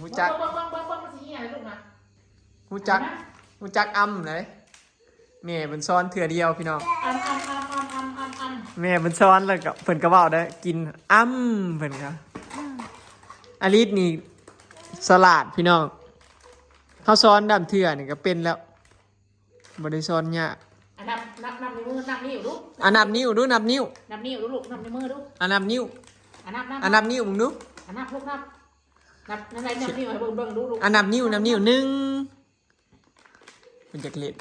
ຮູ້ຈັກ ເບິ່ງ ເບິ່ງ ເບິ່ງ ເບິ່ງ ເບິ່ງ ມັນຊິເຫຍລູກນະ ຮູ້ຈັກ ຮູ້ຈັກອຳເດ້. ແມ່ເພິ່ນສອນເທື່ອດຽວພີ່ນ້ອງ ອຳ ອຳ ອຳ ແມ່ເພິ່ນສອນແລ້ວກໍເພິ່ນກໍເວົ້າໄດ້ ກິນອຳ ເພິ່ນກໍ ອາລິດນີ້ສະຫຼາດພີ່ນ້ອງ ເຮົາສອນດຳເທື່ອນີ້ກໍເປັນແລ້ວ ບໍ່ໄດ້ສອນຍາກ ອາ ນັບ ນັບ ນັບນິ້ວມື ນັບນິ້ວດູ ອາ ນັບນິ້ວດູ ນັບນິ້ວ ນັບນິ້ວດູລູກ ນັບນິ້ວມືດູ ອາ ນັບນິ້ວ ອາ ນັບ ນັບ ອາ ນັບນິ້ວເບິ່ງດູ ອາ ນັບລູກ ນັບ ນັບ ນັບ ນັບ ນັບນິ້ວໃຫ້ເບິ່ງ ເບິ່ງດູລູກ ອາ ນັບນິ້ວ ນັບນິ້ວ ໜຶ່ງ ເພິ່ນຢາກເຫຼັ້ນ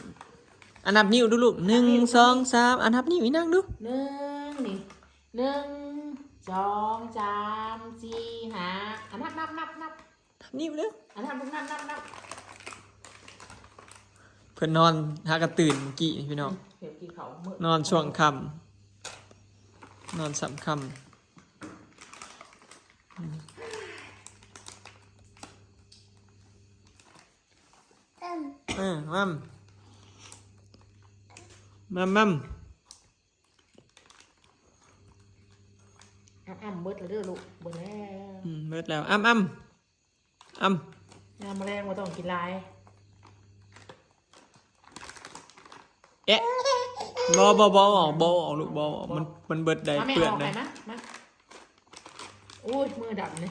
ອາ ນັບນິ້ວດູລູກ ໜຶ່ງ ສອງ ສາມ ອາ ນັບນິ້ວອີ່ນາງດູ ໜຶ່ງ ນີ້ ໜຶ່ງ ສອງ ສາມ ສີ່ ຫ້າ ອາ ນັບ ນັບ ນັບ ນັບ ນັບນິ້ວເດີ້ ອາ ນັບລູກ ນັບ ນັບ ນັບ ເພິ່ນນອນ ຫາກະຕື່ນມື້ກີ້ພີ່ນ້ອງ ອືມ ເຮັດກິນເຂົ້າມື້ ນອນຊ່ວງຄ່ຳ ນອນຊ່ຳຄ່ຳ ເອີ ມັມ ມັມ ມັມ ອຳ ອຳ ເບິດແລ້ວເດີ້ລູກ ເບິດແລ້ວ ອືມ ເບິດແລ້ວ ອຳ ອຳ ອຳ ຍາມມື້ແລງບໍ່ຕ້ອງກິນຫຼາຍ ເອະ ບໍ່ ບໍ່ ບໍ່ເອົາ ບໍ່ເອົາລູກ ບໍ່ເອົາ ມັນ ມັນເບິດໄດ້ ເປືອນໄດ້ ມາ ມາ ໂອ້ຍ ມືດຳນີ້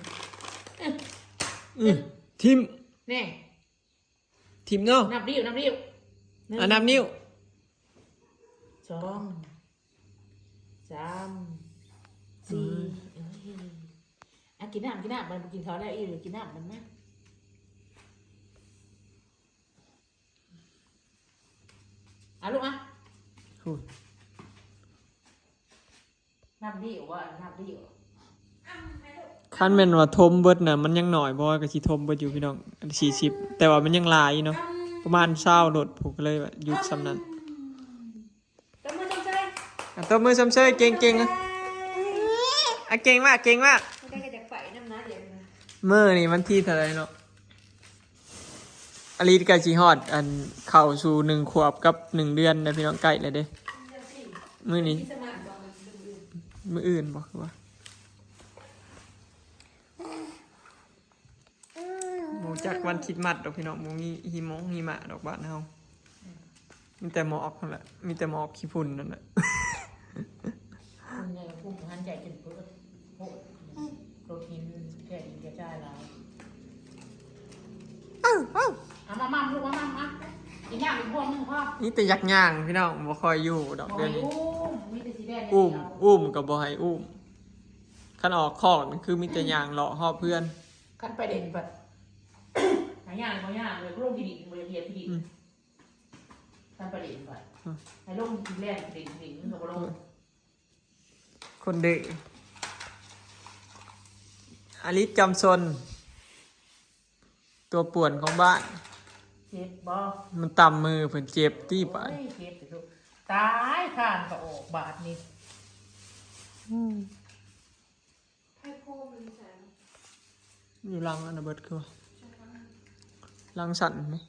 ອື ຖິ້ມ ແນ່ ຖິ້ມເນາະ ນັບນິ້ວ ນັບນິ້ວ ໜຶ່ງ ອາ ນັບນິ້ວ ສອງ ສາມ ສີ່ ເອີຍ ອາ ກິນນ້ຳ ກິນນ້ຳ ມັນບໍ່ກິນເຂົ້າແລ້ວ ອີ່ ກິນນ້ຳມັນມາ ອາ ລູກ ອາ ໂອ້ຍ ນັບນິ້ວວ່າ ນັບນິ້ວ ຄັນແມ່ນວ່າຖົມເບິດນະ ມັນຍັງໜ້ອຍບໍ່ ກໍຊິຖົມເບິດຢູ່ພີ່ນ້ອງ ອັນສີ່ສິບ ແຕ່ວ່າມັນຍັງຫຼາຍຢູ່ເນາະ ປະມານຊາວໂລດ ຜູ້ກໍເລີຍວ່າຢຸດຊ່ຳນັ້ນ ຕົບມືຊົມເຊີຍ ອາ ຕົບມືຊົມເຊີຍ ເກັ່ງໆ ອະ ອະ ເກັ່ງມາກ ເກັ່ງມາກ ຜູ້ໃດກໍຢາກໄປນຳນະ ດຽວນີ້ນະ ມື້ນີ້ວັນທີເທົ່າໃດເນາະ? ອາລິດໃກ້ຊິຮອດ ອັນ ເຂົ້າສູ່ໜຶ່ງຂວບກັບໜຶ່ງເດືອນແລ້ວພີ່ນ້ອງ ໃກ້ແລ້ວເດ້ ມື້ນີ້ ມື້ອື່ນບໍ່ ຄືວ່າ ບໍ່ຮູ້ຈັກວັນຄຣິດມັດດອກພີ່ນ້ອງ ບໍ່ມີຫິມງຫິມະດອກບ້ານເຮົາ ມີແຕ່ໝອກຫັ້ນແຫຼະ ມີແຕ່ໝອກຂີ້ຝຸ່ນນັ້ນແຫຼະ ຄົນໃຫຍ່ກໍຄຸມບໍ່ທັນ ມາລູກ ມາ ມາ ມາ ກິນນ້ຳອີກບ່ວງໜຶ່ງພໍ. ມີແຕ່ຢາກຍ່າງພີ່ນ້ອງ ບໍ່ຄ່ອຍຢູ່ດອກ ບໍ່ໃຫ້ ດຽວນີ້ ອຸ້ມ ມີແຕ່ຊິແລ່ນ ອຸ້ມ ອຸ້ມກໍບໍ່ໃຫ້ອຸ້ມ. ຄັນອອກຄອກນີ້ຄືມີແຕ່ຍ່າງເລາະຮອບເຮືອນ. ຄັນໄປເຫຼັ້ນບັດ ຫາຍ່າງບໍ່ຍ່າງເລີຍ ລົງທີ່ດິນ ບໍ່ຢາກເຫຍດທີ່ດິນ. ອືມ ຄັນໄປເຫຼັ້ນບັດ ອືມ ໃຫ້ລົງທີ່ແລ່ນທີ່ດິນ ທີ່ດິນມັນກໍບໍ່ລົງ. ເອີ ຄົນດື້ ອາລິດຈອມຊົນ ຕົວປ່ວນຂອງບ້ານ. ເຈັບບໍ່? ມັນຕຳມືເພິ່ນເຈັບຕິບາດ. ໂອ້ຍ ເຈັບຕິລູກ. ຕາຍ ຄານກໍອອກບາດນີ້. ອືມ ໃຜໂພມມັນໃສ່? ຢູ່ຫຼັງອັນນະເບິດຄືວ່າ ຫຼັງສັນນີ້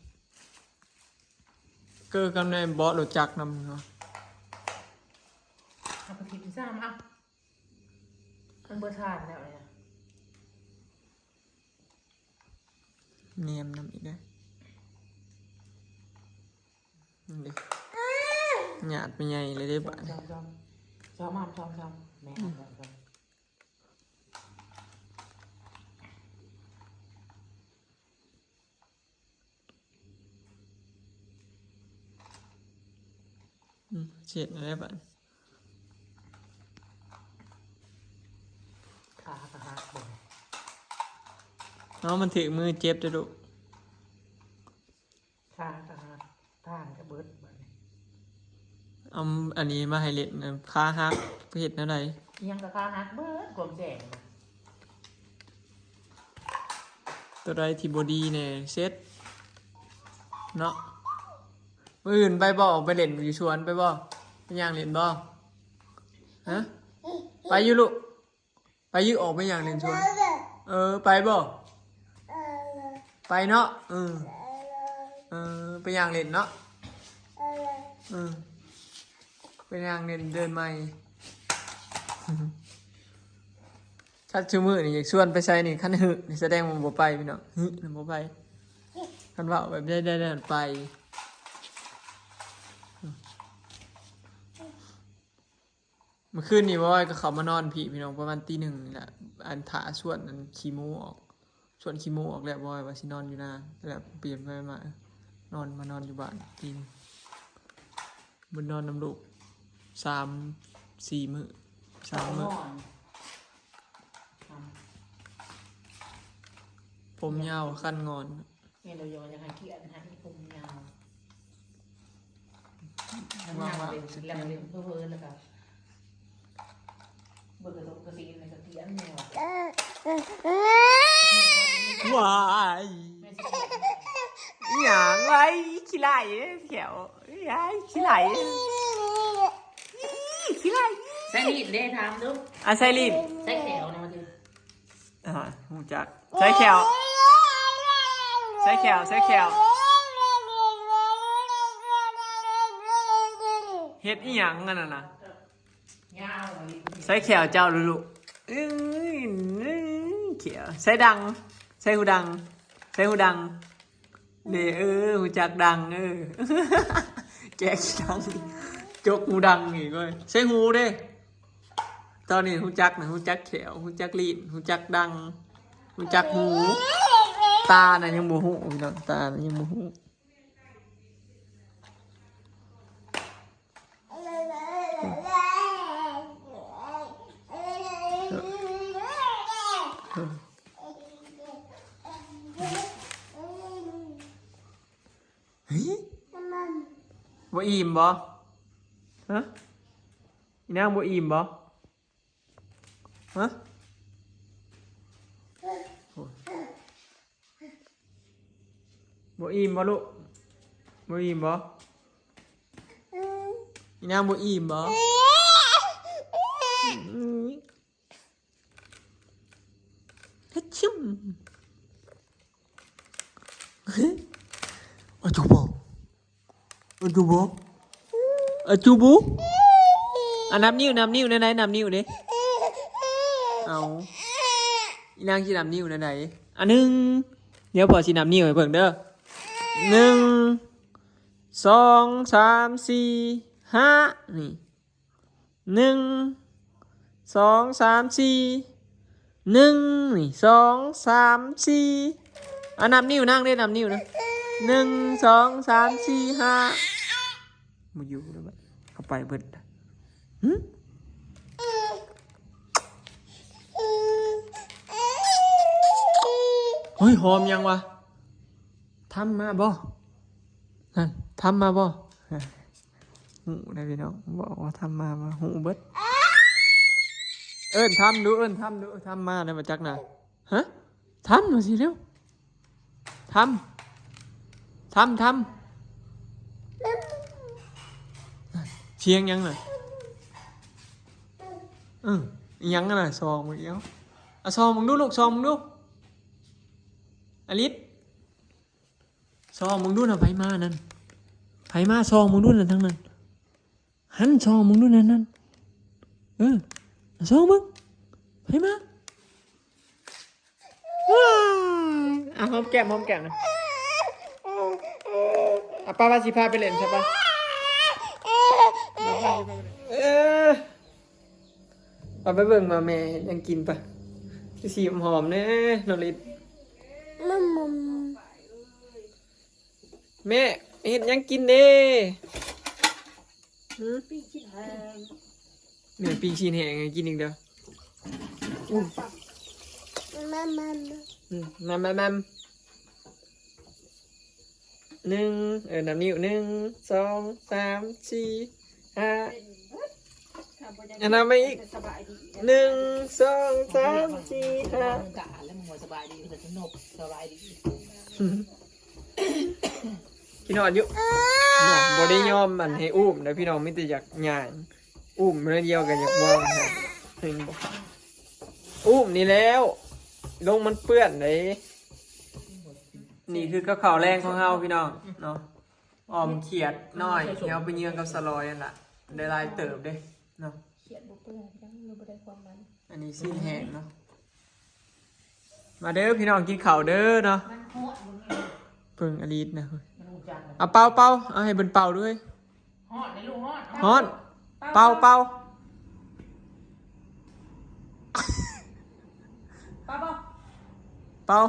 ເກີກັບໃນເບາະລົດຈັກນຳເນາະ. ເອົາໄປຖິ້ມຊ້ຳ ເອົາ ມັນບໍ່ທານແລ້ວນີ້ນະ. ແນມນຳອີກເດ້ ນີ້ເດ້ ຍາດໄປໃຫຍ່ເລີຍເດ້ບາດນີ້. ຊອມ ຊອມ ຊອມ ຊອມ ແມ່ນ ອືມ ຊອມ ຊອມ. ອືມ ເຊັດແລ້ວບາດ ຂາກໍຫັກເບິ່ງ. ເອົາ ມັນຖືກມືເຈັບເດ້ລູກ. ຂາກໍຫັກ ທານກໍເບິດບາດນີ້. ເອົາອັນນີ້ມາໃຫ້ເຫຼັ້ນ ຂາຫັກ ໄປເຮັດແນວໃດ? ອີຫຍັງກໍຂາຫັກເບິດ ຄວາມແສງນະ. ຕົວໃດທີ່ບໍ່ດີແດ່ ເຊັດເນາະ. ມື້ອື່ນໄປບໍ່? ອອກໄປເຫຼັ້ນຢູ່ສວນໄປບໍ່? ໄປຍ່າງເຫຼັ້ນບໍ່? ຮະ? ໄປຢູ່ລູກ. ໄປຢູ່ ອອກໄປຍ່າງເຫຼັ້ນສວນ. ເອີ ໄປບໍ່? ໄປເນາະ. ເອີ ເອີ ໄປຍ່າງເຫຼັ້ນເນາະ. ເອີ ໄປຍ່າງເຫຼັ້ນເດີ່ນໃໝ່. ຄັນຊຸມື້ນີ້ຢາກຊວນໄປໃສນີ້ ຄັນຫຶນີ້ສະແດງວ່າບໍ່ໄປພີ່ນ້ອງ. ຫຶນະບໍ່ໄປ. ຄັນເວົ້າແບບໃດໄດ້ໄດ້ໄປ. ເມື່ອຄືນນີ້ບອຍກໍເຂົ້າມານອນພີ້ພີ່ນ້ອງ ປະມານຕີໜຶ່ງນີ້ແຫຼະ. ອັນຖ້າຊວນອັນຂີ້ໝູອອກ ຊວນຂີ້ໝູອອກແລ້ວ ບອຍວ່າຊິນອນຢູ່ນາ ແລ້ວປ່ຽນໄປມານອນ ມານອນຢູ່ບ້ານຕີໜຶ່ງ. ບໍ່ນອນນຳລູກສາມສີ່ມື້ ສາມມື້. ຜົມຍາວຄັນງອນ. ແມ່ນແລ້ວ ຢາກໃຫ້ກຽດໃຫ້ຜົມຍາວ ມັນຍາວເປັນແລ້ວເປັນເພີ້ໆ ແລ້ວກໍເບິ່ງກະທົບກະຕິນ ແລ້ວກໍກຽດແນວ ວ້າຍ ແມ່ນຊິກຽດ ອີຫຍັງ ວ້າຍ ຂີ້ໄລ່ແຂວ ອ້າຍ ຂີ້ໄລ່ ຂີ້ໄລ່ ໃສ່ລີ້ນເດ້ ຖາມດູ ອ່າ ໃສ່ລີ້ນ ໃສ່ແຂວນະ ມາຕິ. ອ່າ ຮູ້ຈັກ ໃສ່ແຂ້ວ ໃສ່ແຂ້ວ ໃສ່ແຂ້ວ ເຮັດອີ່ຫຍັງອັນນັ້ນນະ? ໃສ່ແຂ້ວເຈົ້າລູກ ເອີ ແຂ້ວ ໃສ່ດັງ ໃສ່ຫູດັງ ໃສ່ຫູດັງ. ເດ້ ເອີ ຮູ້ຈັກດັງ ເອີ ແກະຂີ້ດັງ ຈົກຫູດັງອີກເວີຍ ໃສ່ຫູເດ້. ຕອນນີ້ຮູ້ຈັກນະ ຮູ້ຈັກແຂ້ວ ຮູ້ຈັກລີ້ນ ຮູ້ຈັກດັງ ຮູ້ຈັກຫູ. ຕານະຍັງບໍ່ຮູ້ພີ່ນ້ອງ ຕານະຍັງບໍ່ຮູ້. ເຮີ້ຍ ບໍ່ອີ່ມບໍ່? ຮະ? ອີນາງບໍ່ອີ່ມບໍ່? ຮະ? ໂອ້ຍ ບໍ່ອີ່ມບໍ່ລູກ? ບໍ່ອີ່ມບໍ່? ອີນາງບໍ່ອີ່ມບໍ່? ອືມ ຮະຊຶມ ອະຈູບໍ ອະຈູບໍ ອະຈູບໍ. ອ່ະ ນັບນິ້ວ ນັບນິ້ວ ແນວໃດ ນັບນິ້ວເດ້. ເອົາ ອີນາງຊິນັບນິ້ວແນວໃດ? ອ່ະ ໜຶ່ງ ດຽວພໍ່ຊິນັບນິ້ວໃຫ້ເບິ່ງເດີ. ໜຶ່ງ ສອງ ສາມ ສີ່ ຫ້າ ນີ້ ໜຶ່ງ ສອງ ສາມ ສີ່ ໜຶ່ງ ນີ້ ສອງ ສາມ ສີ່. ອ່ະ ນັບນິ້ວນາງເດ້ ນັບນິ້ວນາງ. ໜຶ່ງ ສອງ ສາມ ສີ່ ຫ້າ ບໍ່ຢູ່ແລ້ວບັດ ເຂົ້າໄປເບິດ. ຫຶ? ເຮີ້ຍ ຫອມຫຍັງວະ? ທຳມາບໍ່? ນັ້ນ ທຳມາບໍ່? ຮູ້ໄດ໋ພີ່ນ້ອງ ບອກວ່າທຳມາ ວ່າຮູ້ເບິດ. ເອີ້ນທຳດູ ເອີ້ນທຳດູ ທຳມາແລ້ວ ບໍ່ຈັກນະ. ຮະ? ທຳວ່າຊີ້ເລັວ. ທຳ ທຳ ທຳ ສຽງຫຍັງນະ? ເອີ ອີຫຍັງນະ? ສ່ອງເບິ່ງເອົາ ເອົາ ສ່ອງເບິ່ງດູລູກ ສ່ອງເບິ່ງດູ ອາລິດ ສ່ອງເບິ່ງດູນະ ໃຜມານັ້ນ? ໃຜມາ? ສ່ອງເບິ່ງດູນະ ທາງນັ້ນ. ຫັ້ນ ສ່ອງເບິ່ງດູນັ້ນ ນັ້ນ ເອີ ສ່ອງເບິ່ງ ໃຜມາ? ວ້າຍ ເອົາ ຫອມແກ້ມ ຫອມແກ້ມນະ. ເອົາ ປ້າວ່າຊິພາໄປຫຼິ້ນຊະປະ. ເອີ ເອົາໄປເບິ່ງວ່າແມ່ເຮັດຫຍັງກິນປະ. ຄືຊິຫອມແດ່ນ້ອງລິດ. ແມ່ເຮັດຫຍັງກິນເດ້? ຫື? ປີ້ງຊີ້ນແຫ້ງ ແມ່ປີ້ງຊີ້ນແຫ້ງໃຫ້ກິນອີກແລ້ວ. ອືມ ມາມາມາ ອືມ ມາມາມາ ໜຶ່ງ ເອີ ນັບນິ້ວ ໜຶ່ງ ສອງ ສາມ ສີ່ ຫ້າ ອັນນັ້ນມາອີກ ໜຶ່ງ ສອງ ສາມ ສີ່ ຫ້າ ສະບາຍດີ ສະໜົກ ສະບາຍດີ. ຄິດຮອດຢູ່ ບໍ່ໄດ້ຍອມອັນໃຫ້ອຸ້ມເດ້ພີ່ນ້ອງ ມີແຕ່ຢາກຍ່າງອຸ້ມໜ້ອຍດຽວກໍຢາກວອງ. ເຫັນບໍ່ ອຸ້ມນີ້ແລ້ວ ລົງມັນເປື້ອນເດ້. ນີ້ຄືກັບເຂົ້າແລງຂອງເຮົາພີ່ນ້ອງເນາະ ອອມຂຽດນ້ອຍທີ່ເຮົາໄປເຍືອງກັບສະຫຼອຍຫັ້ນລະ ໄດ້ຫຼາຍເຕີບເດ້ເນາະ. ຂຽດບໍ່ເປື່ອຍ ຍັງບໍ່ໄດ້ຄວາມມັນ. ອັນນີ້ຊີ້ນແຫ້ງເນາະ. ມາເດີພີ່ນ້ອງ ກິນເຂົ້າເດີເນາະ. ມັນຮ້ອນ ເບິ່ງອາລິດນະ. ມັນຮູ້ຈັກ ເອົາເປົ່າໆ ເອົາໃຫ້ເພິ່ນເປົ່າດ້ວຍ. ຮ້ອນເດ້ລູກ ຮ້ອນ ຮ້ອນ ເປົ່າ ເປົ່າ ເປົ່າ ເປົ່າ ເປົ່າ ເປົ່າ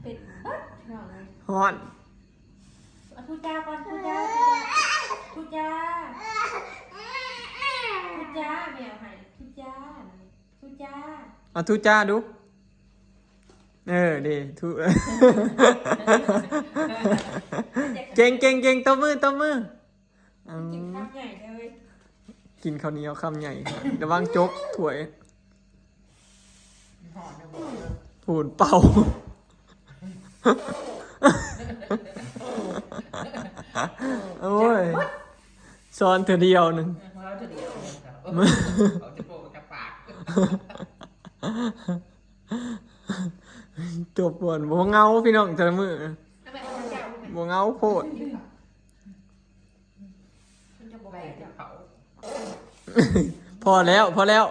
ເປັນເບິດພີ່ນ້ອງເອີຍ. ຮ້ອນ ອ່ະ ທູຈາກ່ອນ ທູຈາ ທູຈາ ທູຈາ ແມ່ເອົາໃຫ້ ທູຈາ ທູຈາ ອ່ະ ທູຈາດູ. ເອີ ເດ້ ທຸ ເກັ່ງ ເກັ່ງ ເກັ່ງ ຕົບມື ຕົບມື. ອືມ ກິນຄຳໃຫຍ່ແທ້ເວີຍ ກິນເຂົ້າໜຽວຄຳໃຫຍ່ ລະວັງຈົກຖ້ວຍ. ພຸ້ນເປົ່າ ໂອ້ຍ ຊ້ອນເທື່ອດຽວໜຶ່ງ ເອີ ເຮົາເທື່ອດຽວ ເອົາແຕ່ໂປະກັບປາກ. ຕົບບ່ອນບໍ່ເຫງົາພີ່ນ້ອງ ແຕ່ລະມື້ ບໍ່ເຫງົາໂພດ. ພໍແລ້ວ ພໍແລ້ວ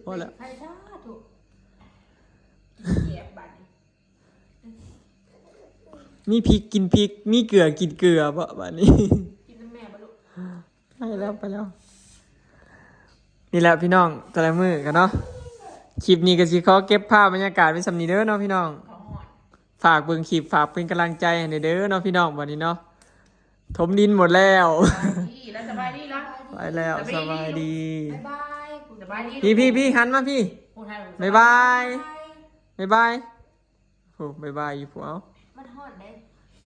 ພໍແລ້ວ. ມີພິກກິນພິກ ມີເກືອກິນເກືອບໍບາດນີ້? ກິນນຳແມ່ບໍລູກ? ໄປແລ້ວ ໄປແລ້ວ. ນີ້ແຫຼະພີ່ນ້ອງ ແຕ່ລະມື້ກັນເນາະ. ຄລິບນີ້ກໍຊິຂໍເກັບພາບບັນຍາກາດໄວ້ສ່ຳນີ້ເດີເນາະພີ່ນ້ອງ. ຝາກເບິ່ງຄລິບ ຝາກເປັນກຳລັງໃຈໃຫ້ແດ່ເດີເນາະພີ່ນ້ອງ. ບັດນີ້ເນາະ ຖົມດິນໝົດແລ້ວ. ສະບາຍດີລະ ສະບາຍດີລະ. ໄປແລ້ວ ສະບາຍດີ ສະບາຍດີ ສະບາຍດີ ພີ່ ພີ່ ພີ່ ຫັນມາພີ່ ບາຍບາຍ ບາຍບາຍ. ໂອ້ ບາຍບາຍຢູ່ພຸ້ນ. ເອົ້າ ມັນຮ້ອນເດ້.